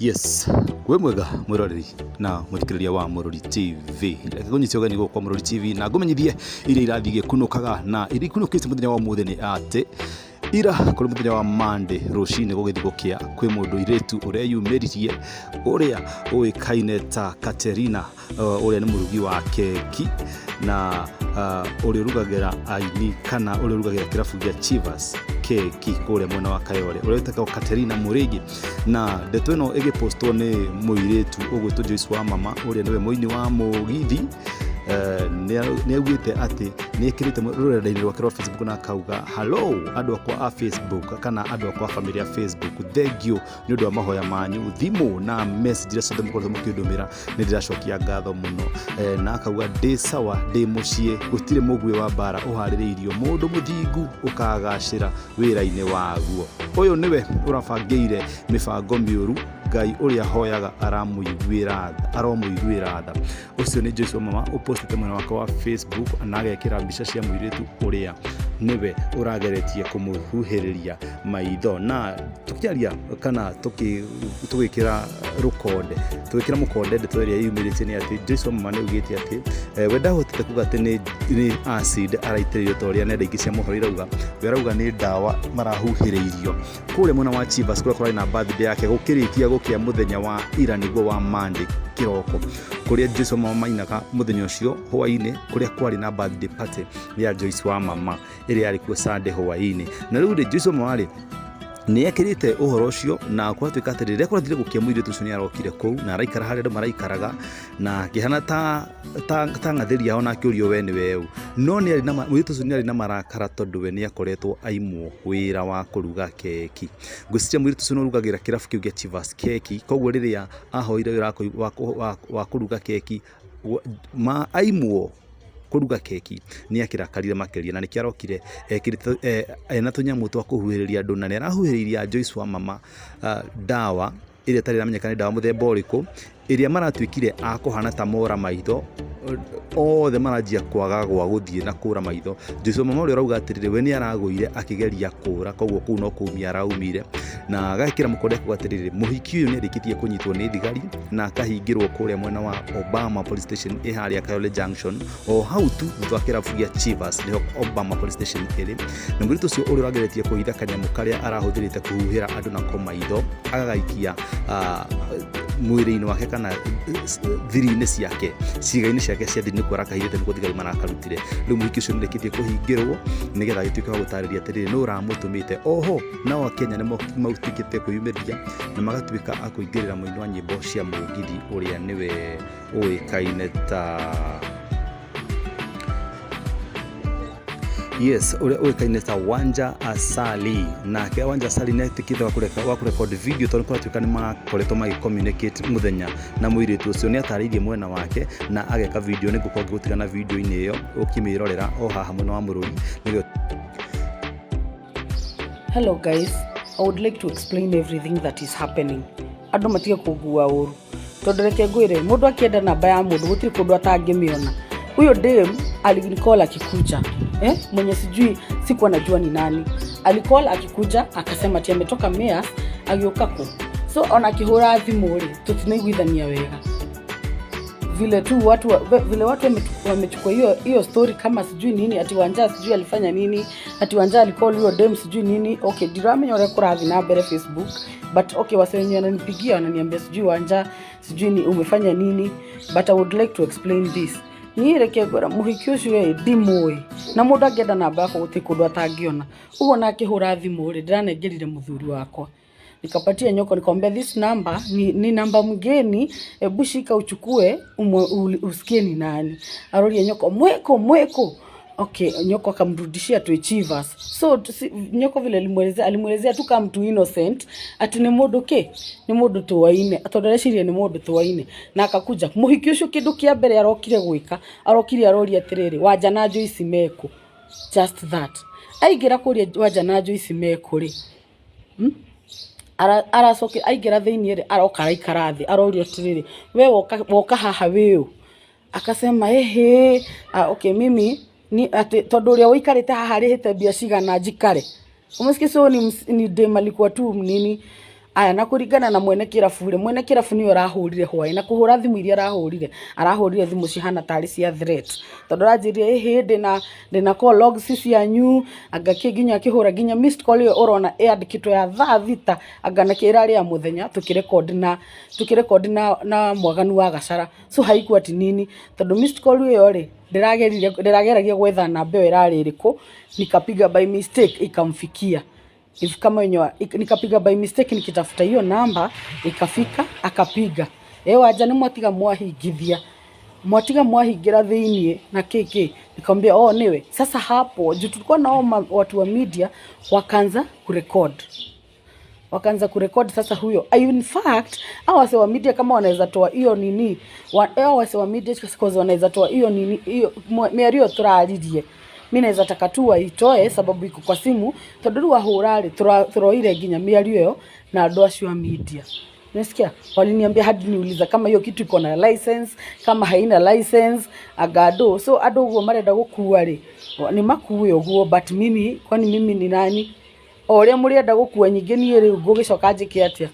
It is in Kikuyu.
Yes, wĩ mwega mwĩroreri na mũthikĩrĩria wa Mũrori TV. Reke ngũnyite ũgeni gũkũ kwa Mũrori TV na ngũmenyithie iria irathiĩ igĩkunũkaga na iria ikunũkĩte mũthenya wa ũmũthĩ nĩ atĩ ira kũrĩ mũthenya wa Monday rũcinĩ gũgĩthiĩ gũkĩa kwĩ mũndũ irĩtu ũreyumĩririe ũrĩa ũĩkaine ta Katerina ũrĩa nĩ mũrugi wa keki na ũrĩa ũrugagĩra aini kana ũrĩa ũrugagĩra kĩrabu gĩa Chivas keki kũrĩa mwena wa Kayole ũrĩa wĩtagwo Katerina Mũrĩgi. Na ndeto ĩno ĩgĩpostwo nĩ mũirĩtu ũgwĩtwo Joyce wa mama ũrĩa nĩwe mũini wa mũgithi. Nĩ augĩte atĩ nĩ ekĩrĩte rũrenda-inĩ rwake rwa Facebook na akauga, "Hello andũ akwa a Facebook kana andũ akwa a famĩlĩ ya Facebook, thank you nĩ ũndũ wa mahoya manyu, thimũ na message iria ciothe mũkoretwo mũkĩndũmĩra, nĩ ndĩracokia ngatho mũno." Na akauga, "Ndĩ sawa, ndĩ mũciĩ, gũtirĩ mũguĩ wa mbara ũharĩrĩirio mũndũ mũthingu ũkagacĩra wĩra-inĩ waguo. Ũyũ nĩwe ũrabangĩire mĩbango mĩũru, Ngai ũrĩa hoyaga aramũiguĩra tha, aromũiguĩra tha." Ũcio nĩ Joyce Wamama ũpostĩte mwena wake wa Facebook na agekĩra mbica cia mũirĩtu ũrĩa nĩwe ũrageretie kũmũhuhĩrĩria maitho. Na tũkĩaria kana tũgĩkĩra rũkonde, tũgĩkĩra mũkonde ndeto ĩrĩa yumĩrĩte nĩ atĩ Joyce Wamama nĩ augĩte atĩ we ndahotete kuga atĩ nĩ acid araitĩrĩirio ta ũrĩa nenda ingĩ cia mohoro irauga. We arauga nĩ ndawa marahuhĩrĩirio kũrĩa mwena wa Chivas kũrĩa kũrarĩ na birthday yake gũkĩrĩkia gũkĩa mũthenya wa ira, nĩguo wa Monday kĩroko, kũrĩa Joyce wa mama mainaga mũthenya ũcio hwaĩ-inĩ, kũrĩa kwarĩ na birthday party ya Joyce wa mama ĩrĩa yarĩ kuo Sunday hwaĩ-inĩ. Na rĩu rĩ, Joyce wa mama rĩ, nĩ ekĩrĩte ũhoro ũcio na kũratuĩka atĩ rĩrĩa kũrathire gũkĩa, mũirĩtu ũcio nĩ arokire kũu na araikara harĩa andũ maraikaraga na akĩhana ta ng'athĩri yao na akĩũrio, "We nĩ weũ?" No nĩ arĩ na mũirĩtu ũcio nĩ arĩ na marakara tondũ we nĩ akoretwo aimwo wĩra wa kũruga keki. Ngwĩciria mũirĩtu ũcio nĩ ũrugagĩra kĩrabu kĩu gĩa Chivas keki, koguo rĩrĩa ahoire wĩra wa kũruga keki ma aimwo kũruga keki, nĩ akĩrakarire makĩria, na nĩkĩo arokire ekĩrĩte ena tũnyamũ twa kũhuhĩrĩria andũ, na nĩ arahuhĩrĩirie Joyce wa mama ndawa ĩrĩa ĩtarĩ ĩramenyeka nĩ ndawa mũthemba ũrĩkũ, ĩrĩa maratuĩkire a kũhana ta mora maitho othe, maranjia kwaga gwa gũthiĩ na kũra maitho. Joyce wa mama ũrĩa ũrauga atĩrĩrĩ, we nĩ aragũire akĩgeria kũra, koguo kũu no kũumia araumire. Na agekĩra mũkonde kuga atĩrĩrĩ, mũhiki ũyũ nĩ arĩkĩtie kũnyitwo nĩ thigari na akahingĩrwo kũrĩa mwena wa Obama Police Station ĩ harĩa Kayole Junction, o hau tu thutha wa kĩrabu gĩa Chivas nĩho Obama Police Station ĩrĩ. Na mũirĩtu ũcio ũrĩa ũrageretie kũhitha kanyamũ karĩa arahũthĩrĩte kũhuhĩra andũ nako maitho, agagaikia mwĩrĩ-inĩ wake kana thiri-inĩ ciake, ciĩga-inĩ ciake cia thiri nĩkuo arakahithĩte, nĩkuo thigari marakarutire. Rĩu mũhiki ũcio nĩarĩkĩtie kũhingĩrwo nĩgetha agĩtuĩke wa gũtarĩria atĩrĩrĩ, nũ ũramũtũmĩte. Oho nao Akenya nĩ matuĩkĩte kwĩyumĩria na magatuĩka a kũingĩrĩra mũini wa nyĩmbo cia mũgithi ũrĩa nĩwe ũĩkaine ta, yes, ũrĩa ũĩkaine ta Wanja Asali. Nake Wanja Asali nĩ atuĩkĩte wa kũrecord video tondũ kũratuĩka nĩ makoretwo magĩ communicate mũthenya na mũirĩtu ũcio. Nĩ atarĩirie mwena wake na ageka video. Nĩ ngũkorwo ngĩgũtiga na video-inĩ ĩyo ũkĩmĩrorera o haha mwena wa Mũrũri nĩgetha Hello guys, I would like to explain everything that is happening. Andũ matige kũngua ũru. Tondũ reke ngwĩre, mũndũ akĩenda namba ya mũndũ gũtirĩ kũndũ atangĩmĩona. Huyo dem alinicall akikuja. Eh? Mwenye sijui, sikuwa najua ni nani. Alicall akikuja akasema ati ametoka Mayas agĩũka kũ. So ona akĩhũra thimũ rĩ, tũtinaiguithania wega vile tu watu vile watu wamechukua hiyo hiyo story kama sijui nini, ati Wanja sijui alifanya nini, ati Wanja alicall huyo dem sijui nini. Okay, ndiramenya ũrĩa kũrathiĩ na mbere Facebook, but okay, wase wenye wananipigia wananiambia sijui Wanja sijui ni umefanya nini, but I would like to explain this. Niĩ reke ngwĩra, mũhiki ũcio ĩ ndimũĩ, na mũndũ angĩenda namba yakwa gũtirĩ kũndũ atangĩona. Ũguo na akĩhũra thimũ rĩ, ndĩranengerire mũthuri wakwa, nikapatia Nyoko, nikamwambia, "This number ni namba mgeni, hebu shika uchukue usikie ni nani." Aroria Nyoko, "Mweko, mweko?" Okay, Nyoko akamrudishia tu Chivas. So Nyoko vile alimwelezea, alimwelezea tu kama mtu innocent ati ni mundu ki ni mundu tuwaine, tondu areciria ni mundu tuwaine. Na akakuja muhiki ucio, kindu kia mbere arokire gwika, arokire aroria atiriri, "Wanja na Joyce meku?" Just that. Aingĩra kũria Wanja na Joyce meku rĩ, Aracoke aingĩra thĩinĩ rĩ, aroka araikara thĩ, arorio atĩrĩrĩ, "We woka haha wĩũ?" Akasema, "Ehe, ah, okay, mimi ni ati tondũ ũrĩa ũikarĩte haha arĩhĩte mbia cigana njikare." Umesikia? So ni dem alikuwa tu nini. Aya, na kũringana na mwene kĩrabu rĩ, mwene kĩrabu nĩwe ũrahũrire hwaĩ, na kũhũra thimũ iria arahũrire, arahũrire thimũ cihana tarĩ cia threat, tondũ aranjĩrire, ĩhĩ, ndĩna call logs cianyu, anga kĩ, nginya akĩhũra nginya missed call ĩyo ũrona yandĩkĩtwo ya thaa 6, anga nakĩ ĩrarĩ ya mũthenya, tũkĩrekondi na Mwaganu wa Gacara. So haikuwa ati nini, tondũ missed call ĩyo rĩ, ndĩragerire, ndĩrageragia gwetha namba ĩyo ĩrarĩ ĩrĩkũ, nikapiga by mistake ikamfikia. If kama wenye nikapiga by mistake nikitafuta hiyo namba, ikafika, akapiga, "E wanja nĩ mwatiga mwahingithia, mwatiga mwahingira thĩiniĩ na kĩkĩ." Nikamwambia, "Oh, niwe." Sasa hapo juu tulikuwa nao watu wa media, wakaanza kurecord, wakaanza kurecord. Sasa huyo, in fact, hao wase wa media kama wanaweza toa hiyo nini, hao wase wa media, cause wanaweza toa hiyo nini, hiyo mĩario tũraririe, mi naweza taka tu waitoe sababu iko kwa simu, tondũ rĩu ahũra rĩ, tũroire nginya mĩario ĩyo na andũ acio a media. Nasikia waliniambia hadi niuliza kama hiyo kitu iko na license, kama haina license, agado. So andũ ũguo marenda gũkua rĩ, nĩ makue ũguo, but mimi, kwani mimi ni nani? O ũrĩa mũrĩenda gũkua nyingĩ, niĩ rĩu ngũgĩcoka njĩke atĩa?